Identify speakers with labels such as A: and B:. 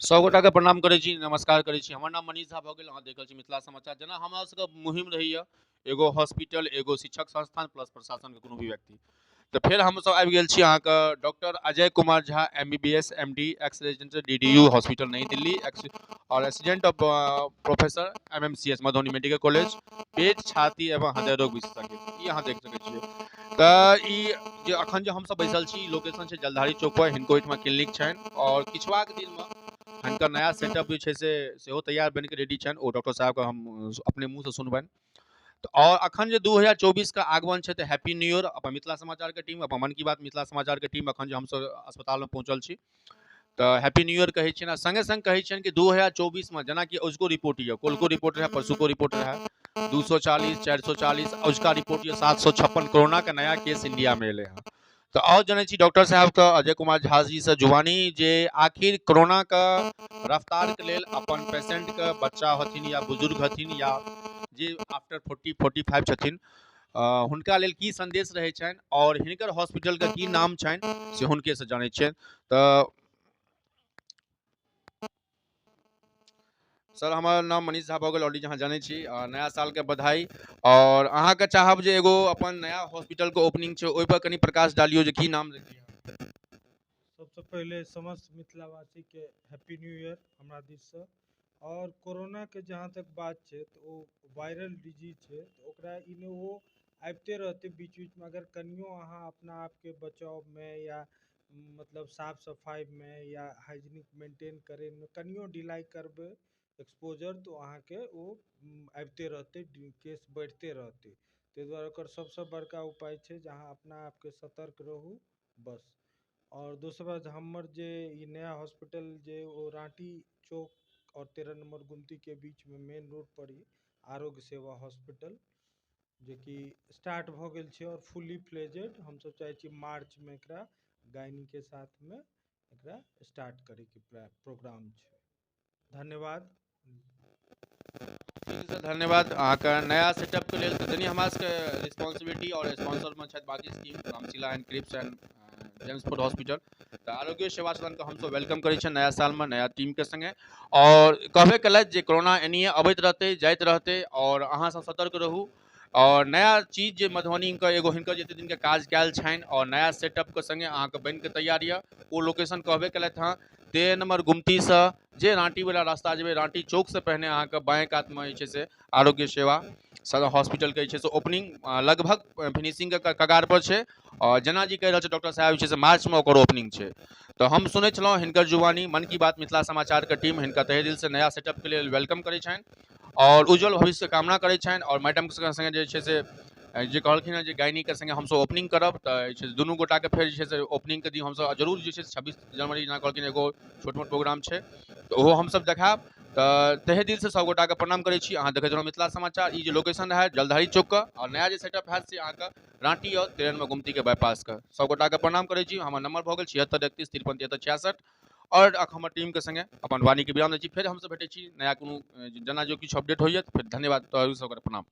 A: सब गोटा के प्रणाम करै छी, नमस्कार करै छी। हमर नाम मनीष झा भऽ गेल। अहाँ देख रहल छी मिथिला समाचार। जेना हमरा सबके मुहिम रहैया एगो हॉस्पिटल, एगो शिक्षक संस्थान प्लस प्रशासन के कोनो भी व्यक्ति, तऽ फेर हमसब आबि गेल छी अहाँके doctor Ajay Kumar Jha, MBBS MD, ex resident DDU hospital New Delhi, ex और assistant of professor MMCS Madhubani medical college, पेट छाती एवं हृदय रोग विशेषज्ञ। ई अहाँ देख सकै छियै। तऽ ई जे अखन जे हमसब बैसल छी, लोकेशन छै जलधारी चौक पर, हिनको ओहिठमा क्लिनिक छनि और किछुआक दिनमे हिनकर नया सेटअप जे छै से सेहो तैयार बनिके रेडी छनि। ओ डॉक्टर साहबके हम अपने मुँहसँ सुनबनि। तऽ और अखन जे 2024 के आगमन छै तऽ हैप्पी न्यू ईयर अपन मिथिला समाचार के टीम, अपन मन की बात मिथिला समाचार के टीम अखन जे हमसब अस्पतालमे पहुँचल छी तऽ हैप्पी न्यू ईयर कहै छियनि। आ संगे संग कहै छियनि कि 2024 मे जेनाकि अजुको रिपोर्ट यऽ, कोलको रिपोर्ट रहै, परसुको रिपोर्ट रहै, 240 440, अजुका रिपोर्ट यऽ 756 कोरोना के नया केस इंडिया में एलै हँ। तऽ आओर जनै छी डॉक्टर साहबके अजय कुमार झा जी से जुबानी जे आखिर कोरोना के रफ्तारके लेल अपन पेशेंटके बच्चा हथिन या बुजुर्ग हथिन या जे आफ्टर 40 45 छथिन, हुनका लेल की संदेश रहै छनि और हिनकर हॉस्पिटलके की नाम छनि से हुनकेसँ जानै छियनि। तऽ सर, हमर नाम मनीष झा भऽ गेल, ऑलरेडी अहाँ जानै छी। नया सालके बधाई। और अहाँके चाहब जे एगो अपन नया हॉस्पिटलके ओपनिंग छै ओहिपर कनि प्रकाश डालियौ जे की नाम रखियै।
B: सबसँ पहिले समस्त मिथिलावासीके हैप्पी न्यू ईयर हमरा दिससँ। और कोरोनाके जहाँ तक बात छै तऽ ओ वायरल डिजीज छै, तऽ ओकरा ई नहि, ओ आबिते रहतै बीच बीचमे। अगर कनियो अहाँ अपना आपके बचावमे या मतलब साफ सफाइमे या हाइजीनिक मेंटेन करैमे कनियो ढिलाइ करबै, एक्सपोजर, तऽ अहाँके ओ आबिते रहतै, केस बढ़िते रहतै। ताहि दुआरे ओकर सबसँ बड़का उपाय छै जे अहाँ अपना आपके सतर्क रहू बस। और दोसर बात, हमर जे ई नया हॉस्पिटल जे ओ राँटी चौक और 13 नंबर गुमती के बीच में मेन रोड पर ही आरोग्य सेवा हॉस्पिटल जेकि स्टार्ट भऽ गेल छै और फुल्ली फ्लेजेड हमसब चाहै छी मार्चमे एकरा गायनीके साथमे एकरा स्टार्ट करैके प्रोग्राम छै। धन्यवाद।
A: ठीक सर, धन्यवाद अहाँके नया सेटअपके लेल। तऽ कनि हमरा सबके रिस्पॉन्सिबिलिटी और स्पॉन्सरमे छथि बाकी scheme Ramshila and Cripps and James Ford hospital. तऽ आरोग्य सेवा सदनके हमसब welcome करै छियनि नया सालमे नया टीमके संगे। और कहबे केलथि जे कोरोना एनाहिए अबैत रहतै जाइत रहतै और अहाँ सब सतर्क रहू। और नया चीज जे मधुबनीके एगो हिनकर जते दिनके काज कयल छनि और नया सेटअपके संगे अहाँके बनिके तैयार यऽ, ओ लोकेशन कहबे केलथि हँ 13 नंबर गुमतीसँ जे राँटीवला रास्ता जेबै, राँटी चौकसँ पहिने अहाँके बाएँ कातमे जे छै से आरोग्य सेवा सदन हॉस्पिटलके जे छै से ओपनिंग लगभग फिनिशिंगके कगार पर छै। और जेना जी कहि रहल छै डॉक्टर साहब जे छै से मार्चमे ओकर ओपनिंग छै। तऽ हम सुनै छलहुँ हिनकर जुबानी। मन की बात मिथिला समाचारके टीम हिनका तहे दिलसँ नया सेटअपके लेल welcome करै छनि और उज्जवल भविष्यके कामना करै छनि। और मैडमके संगे जे छै से जे कहलखिन हँ जे गायनीके संगे हमसब ओपनिंग करब, तऽ जे छै से दुनू गोटाके फेर जे छै से ओपनिंगके दिन हमसब जरूर जे छै से 26 जनवरी जेना कहलखिन एगो छोट मोट प्रोग्राम छै तऽ ओहो हमसब देखायब। तऽ तहे दिलसँ सब गोटाके प्रणाम करै छी। अहाँ देखैत रहू मिथिला समाचार। ई जे लोकेशन रहै जलधारी चौकके और नया जे सेटअप हैत से अहाँके राँटी और 13 नंबर गुमतीके बाईपासके। सब गोटाके प्रणाम करै छी। हमर नंबर भऽ गेल 76 31 53 73 66 और हमर टीमके संगे अपन वाणीके विराम दै छी। फेर हमसब भेटै छी नया कोनो जेना जो किछु अपडेट होइए। फेर धन्यवाद, तऽ सबके प्रणाम।